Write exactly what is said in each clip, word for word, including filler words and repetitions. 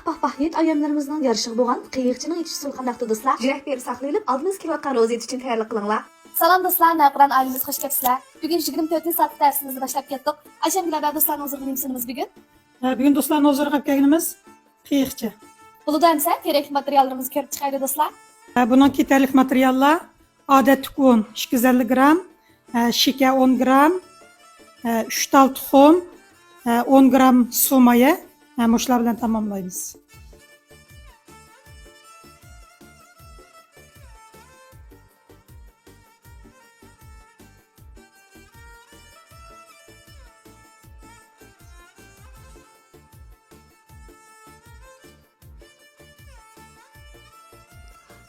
پاھ پاھ، ھىند ئاياللىرىمىزنىڭ يارىشىغا بولغان قېيىقچىنىڭ ئېچىش ئۇسۇلى قانداقتۇ دوستلار؟ يۈرەك پېرى ساقلىيىلىپ، ئالدىمىزدا كېلىۋاتقان روزىيەت ئۈچۈن تەييارلىق قىلىڭلار. سالام دوستلار، نەۋقىران ئائىلىمىزگە خۇش كەپسىلەر. بۈگۈن يىگىرمە تۆتىنچى سائەتتە دەرسىمىزنى باشلاپ كەتتۇق. ئايشەم بىلەن دوستلارنىڭ ھۇزۇرىغا نېمە سۇنىمىز بۈگۈن؟ ھە، بۈگۈن دوستلارنىڭ ھۇزۇرىغا ئەپ كەلگىنىمىز قېيىقچا. بولىدۇ ئەمسە، كېرەكلىك ماتېرىياللىرىمىزنى كۆرۈپ چىقايلى دوستلار. ھە، بۇنىڭ كېتەرلىك ماتېرىياللار ئادەتتىكى ئۇن ئىككى يۈز ئەللىك گرام، ھە، شېكەر ئون گرام، ھە، ئۈچ تال تۇخۇم، ھە، ئون گرام سۇ مايى، ھە، مۇشۇلار بىلەن تاماملايمىز.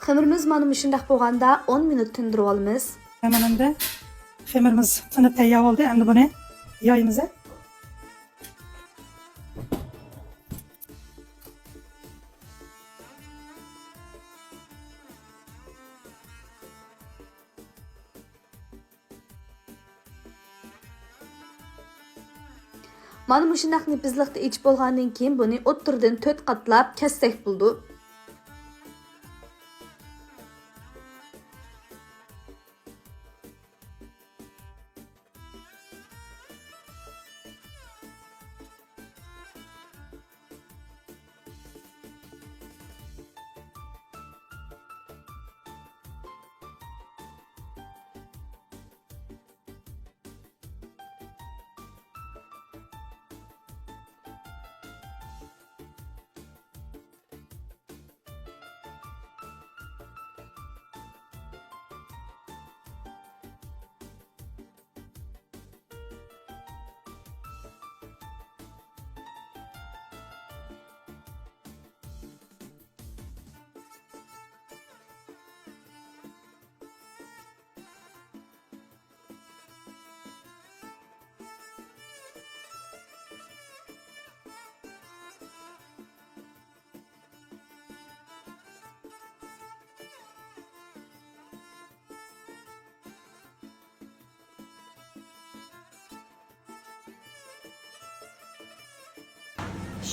خېمىرىمىز مانا مۇشۇنداق بولغاندا ئون مىنۇت تىندۇرۇۋالىمىز. مانا ئەمدى خېمىرىمىز تىنىپ تەييار بولدى. ئەمدى بۇنى يايىمىز. مانا مۇشۇنداق نېپىزلىقتا ئېچىپ بولغاندىن كېيىن، بۇنى ئوتتۇرىدىن تۆت قاتلاپ كەسسەك بولىدۇ.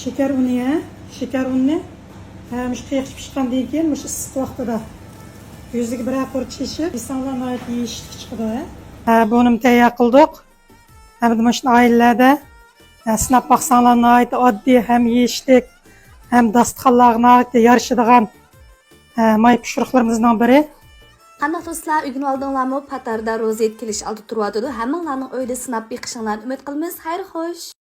شېكەر ئۇنى، ھە؟ شېكەر ئۇنىنى، ھە، مۇشۇ قېيىقچا پىشقاندىن كېيىن، مۇشۇ ئىسسىق ۋاقتىدا يۈزىگە بىرەر قۇر چېچىپ يېسەڭلار، ناھايىتى يېيىشلىك چىقىدۇ، ھە؟ ھە، بۇنىمۇ تەييار قىلدۇق. ھەمدە مۇشۇ ئائىلىلەردە، ھە، سىناپ باقساڭلار، ناھايىتى ئاددىي ھەم يېيىشلىك، ھەم داستىخانلارغا ناھايىتى يارىشىدىغان، ھە، ماي پىشۇرۇقلىرىمىزنىڭ بىرى. قانداق دوستلار، ئۆگىنىۋالدىڭلارمۇ؟ پاتاردا روزىيەت كېلىش ئالدىدا تۇرۇۋاتىدۇ. ھەممىڭلارنىڭ ئۆيدە سىناپ بېقىشىڭلارنى ئۈمىد قىلىمىز. خەير خوش!